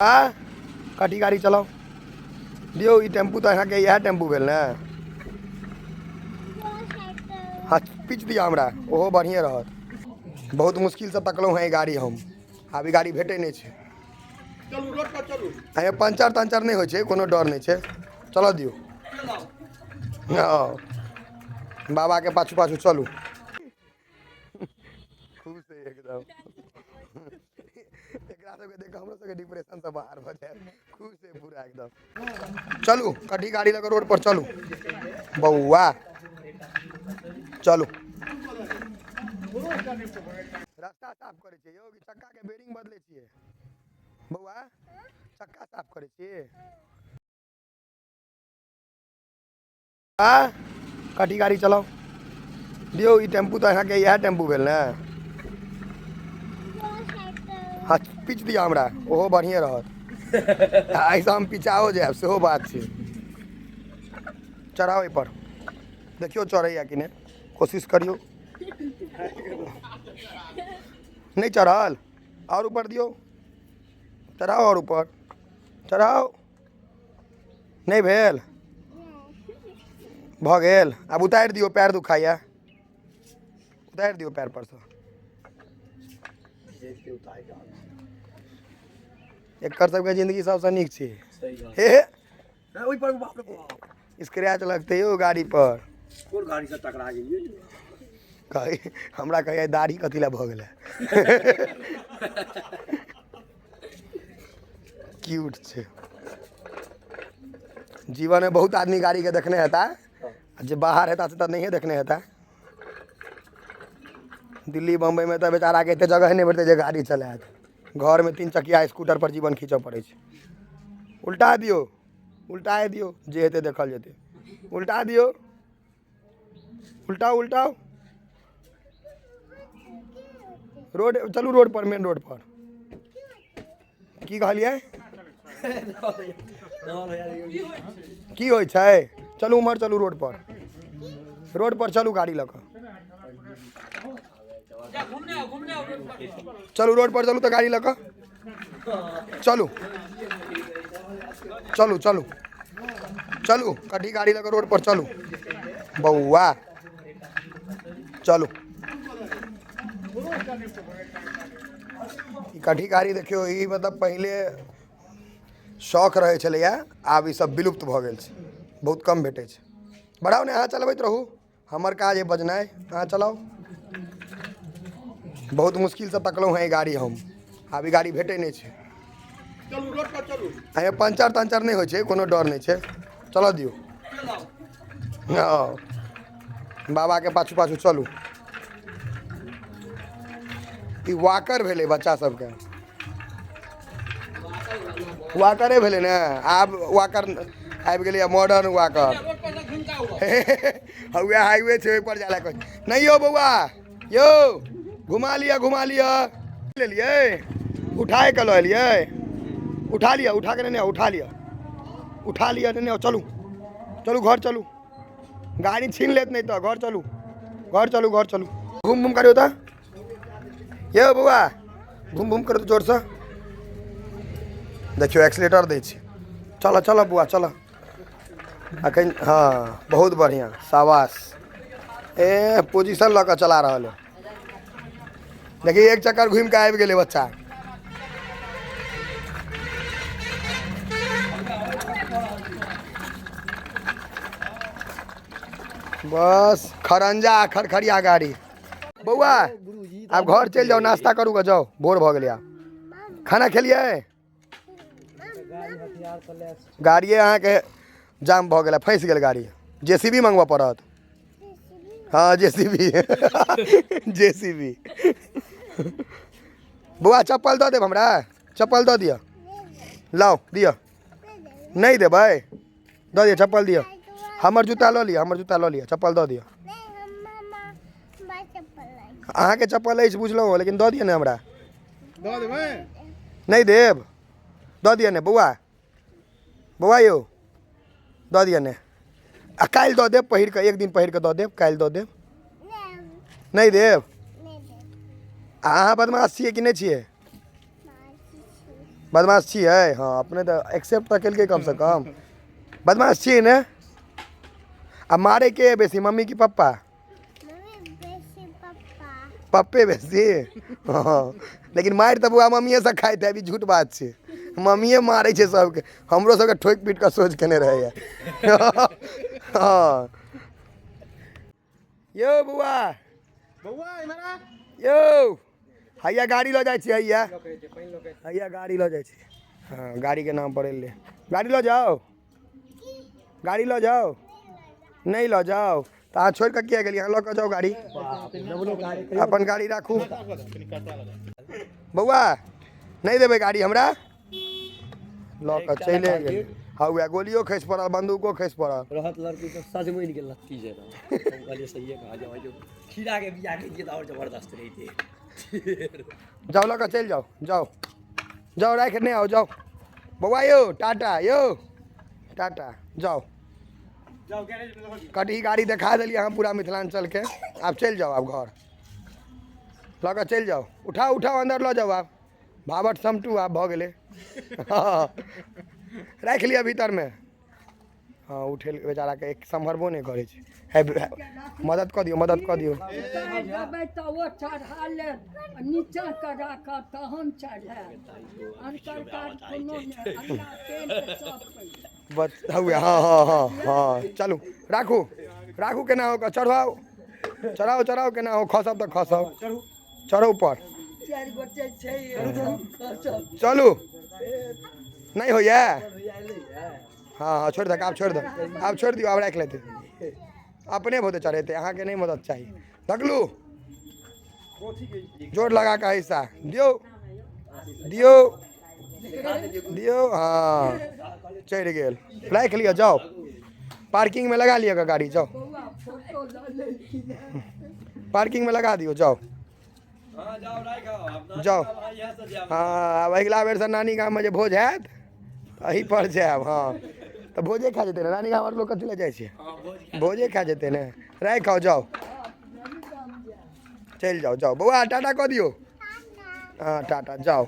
आ कटी गाड़ी चलाउ दियौ। ई टेम्पू तऽ अहाँके इएह टेम्पू भेल ने? हँ, पीच दिअ हमरा, ओहो बढ़िएँ रहत। बहुत मुश्किलसँ तकलहुँ हेँ ई गाड़ी हम। आब ई गाड़ी भेटै नहि छै। चलू, रोड पर चलू। एहिमे पंचर तंचर नहि होइ छै, कोनो डर नहि छै। चलऽ दियौ। हँ, बाबाके पाछू पाछू चलू। खुश है एकदम। एकरा सबके देख हमरो सबके डिप्रेशन से बाहर भऽ जाए। खुश है पूरा एकदम। चलू, कटी गाड़ी लऽ कऽ रोड पर चलू बौआ, चलू। रास्ता साफ करै छियै यौ कि चक्काके बेरिंग बदलै छियै? बौआ, चक्का साफ करै छियै? आ कटी गाड़ी चलाउ दियौ। ई टेम्पू तऽ अहाँके इएह टेम्पू भेल ने? हँ, पीच दिअ हमरा, ओहो बढ़िएँ रहत। आ एहिसँ हम पिचाओ जायब, सेहो बात छै। चढ़ाउ एहिपर, देखियौ चढ़ैया कि नहि। कोशिश करियौ। नहि चढ़ल? आओर ऊपर दियौ। चढ़ाउ, आओर ऊपर चढ़ाउ। नहि भेल? भऽ गेल। आब उतारि दियौ, पैर दुखाइया। उतारि दियौ पैर परसँ। एकर सबके जिंदगी सबसँ नीक छै। हे हे, ओहि पर, बाप रे बाप, स्क्रैच लगतै यौ गाड़ी पर। कोन गाड़ी से टकरा गेलियै? कहै हमरा, कहै दाढ़ी कथी लए भऽ गेलै? क्यूट छै। जीवन में बहुत आदमी गाड़ी के देखने हेता, आ जे बाहर हेता से तऽ नहिए देखने हेता। दिल्ली बम्बई में तऽ बेचारा के एते जगह नहि भेटतै जे गाड़ी चलायत। घर में तीन चकिया स्कूटर पर जीवन खींचऽ पड़ै छै। उल्टा दियौ, उल्टाए दियौ, जे हेतै देखल जेतै। उल्टा दियौ, उल्टाउ, उल्टाउ। रोड चलू, रोड पर, मेन रोड पर। की कहलियै? की होइ छै? चलू, उम्हर चलू, रोड पर, रोड पर चलू। गाड़ी लऽ कऽ चलू, रोड पर चलू। तऽ गाड़ी लऽ कऽ चलू, चलू, चलू, चलू। कटी गाड़ी लऽ कऽ रोड पर चलू बौआ, चलू। ई कठी गाड़ी देखियौ। ई मतलब पहिले शौक रहै छलैए, आब ई सब विलुप्त भऽ गेल छै, बहुत कम भेटै छै। बढ़ाउ ने। अहाँ चलबैत रहू, हमर काज अइ बजनाइ, अहाँ चलाउ। बहुत मुश्किलसँ तकलहुँ हेँ ई गाड़ी हम। आब ई गाड़ी भेटै नहि छै। चलू, रोड पर चलू। एहिमे पंचर तंचर नहि होइ छै, कोनो डर नहि छै। चलऽ दियौ। हँ, बाबाके पाछू पाछू चलू। ई वाकर भेलै बच्चा सबके, वाकरे भेलै ने। आब वाकर आबि गेलै मॉडर्न वाकर। उएह हाईवे छै, ओहिपर जाय लए कहै नहि यौ। बौआ यौ, घुमा लिअ, घुमा लिअ। लेलियै, उठाए कऽ लऽ एलियै। उठा लिअ, उठा कऽ नेने आउ। उठा लिअ, उठा लिअ, नेने आउ। चलू, चलू, घर चलू। गाड़ी छीन लेत नहि तऽ। घर चलू, घर चलू, घर चलू। घूम घूम करियौ तऽ यौ बौआ, घूम घूम करू जोरसँ। देखियौ, एक्सीलेटर दै छै। चल, चल बौआ, चल अखन। हँ, बहुत बढ़िआँ, शाबाश। ए पोजिशन लऽ कऽ चला रहल है। देखिए, एक चक्कर घूमि कऽ आबि गेलै बच्चा। बस खरंजा आ खरखरिया गाड़ी। बौआ, आब घर चलि जाउ, नाश्ता करू कऽ जाउ। भोर भऽ गेलै आब। खाना खेलियै? गाड़िए अहाँके जाम भऽ गेल, फँसि गेल गाड़ी। जेसीबी मंगबऽ पड़त। हँ, जेसीबी, जेसीबी। बौआ, चप्पल दऽ देब हमरा? चप्पल दऽ दिअ। लाउ, दिअ। नहि देबै? दऽ दिअ, चप्पल दिअ। हमर जूता लऽ लिअ, हमर जूता लऽ लिअ, चप्पल दऽ दिअ। अहाँके चप्पल अछि, बुझलहुँ, लेकिन दऽ दिअ ने हमरा। दऽ देबै। नहि देब? दऽ दिअ ने बौआ। बौआ यौ, दऽ दिअ ने। आ काल्हि दऽ देब पहिर कऽ, एक दिन पहिर कऽ दऽ देब, काल्हि दऽ देब। नहि देब? आ अहाँ बदमाश छियै कि नहि छियै? बदमाश छियै? हँ, अपने तऽ एक्सेप्ट तऽ केलकै कमसँ कम। बदमाश छियै ने? आ मारे के बेसी, मम्मी की पप्पा? पप्पे बेसी। हँ, लेकिन मारि तऽ बौआ मम्मिएसँ खाइत है, झूठ बात छै। मम्मिए मारै छै सबके, हमरो सबके ठोकि पीट कऽ सोझ केने रहैया। हँ यौ बौआ, बौआ इम्हर आ। यौ हैया गाड़ी लऽ जाइ छी, हैया हैया गाड़ी लऽ जाइ छी। हँ, गाड़ीके नाम पर एलै। गाड़ी लऽ जाउ, गाड़ी लऽ जाउ। नहि लऽ जाउ तऽ अहाँ छोड़ि कऽ किया गेलियै? अहाँ लऽ कऽ जाउ गाड़ी, अपन गाड़ी राखू। बौआ नहि देबै गाड़ी हमरा? लऽ कऽ चलि गेल। हँ, उएह गोलियो खसि पड़ल, बन्दूको खसि पड़ल। रहत लड़की सब सजमनि के लत्ती जेना। हम कहलियै सहिए कहा जाउ, जो खीरा के बिया के दियै तऽ आओर जबरदस्त रहितै। जाउ, लऽ कऽ चलि जाउ, जाउ जाउ, राखि नहि आउ, जाउ। बौआ यौ टाटा, यौ टाटा, जाउ। कटही गाड़ी देखा देलियै अहाँ पूरा मिथिलाञ्चलके। आब चलि जाउ, आब घर लऽ कऽ चलि जाउ। उठाउ उठाउ, अन्दर लऽ जाउ। आब भावट समटू, आब भऽ गेलै। हँ, राखि लिअ भीतरमे। हँ, उठेल बेचाराके एक सम्हरबो नहि करै छै। हे, मदद कऽ दियौ, मदद कऽ दियौ। उतारि देबै तऽ ओ चढ़ा लेत, आ नीचाँ कऽ राखब तहन चढ़ायत। अनकर काज कोनो नहि, अल्लाह पेट सब पैसा। बस हुए। हँ हँ हँ हँ, चलू, राखू राखू, केना हो कऽ चढ़ाउ चढ़ाउ चढ़ाउ, केना हो। खसब तऽ खसब, चढ़ू ऊपर। चारि गोटे छै, खसब। चलू, नहि होइया? हँ हँ, छोड़ि दक, आब छोड़ि दक, आब छोड़ि दियौ, आब राखि लेतै अपने भोते चढ़ेतै, अहाँके नहि मदद चाही। धकलू जोर लगा कऽ, हिस्सा दियौ दियौ दियौ। हँ, चढ़ि गेल, राखि लिअ। जाउ, पार्किंगमे लगा लिअ ग गाड़ी, जाउ। बौआ फोटो लऽ लेलखिन। पार्किंगमे लगा दियौ, जाउ। हँ, जाउ, राखि आउ। जाउ। यहाँ से जायब। हँ, आब अगिला बेरसँ नानी गाममे जे भोज हैत, एही पर जायब। हँ, तऽ भोजे खा जेतै ने नानी गाम। लोक कथी लए जाइ छै? भोजे खा जेतै ने। राखि आउ, जाउ, चलि जाउ, जाउ। बौआ, टाटा कऽ दियौ। हँ, टाटा, जाउ।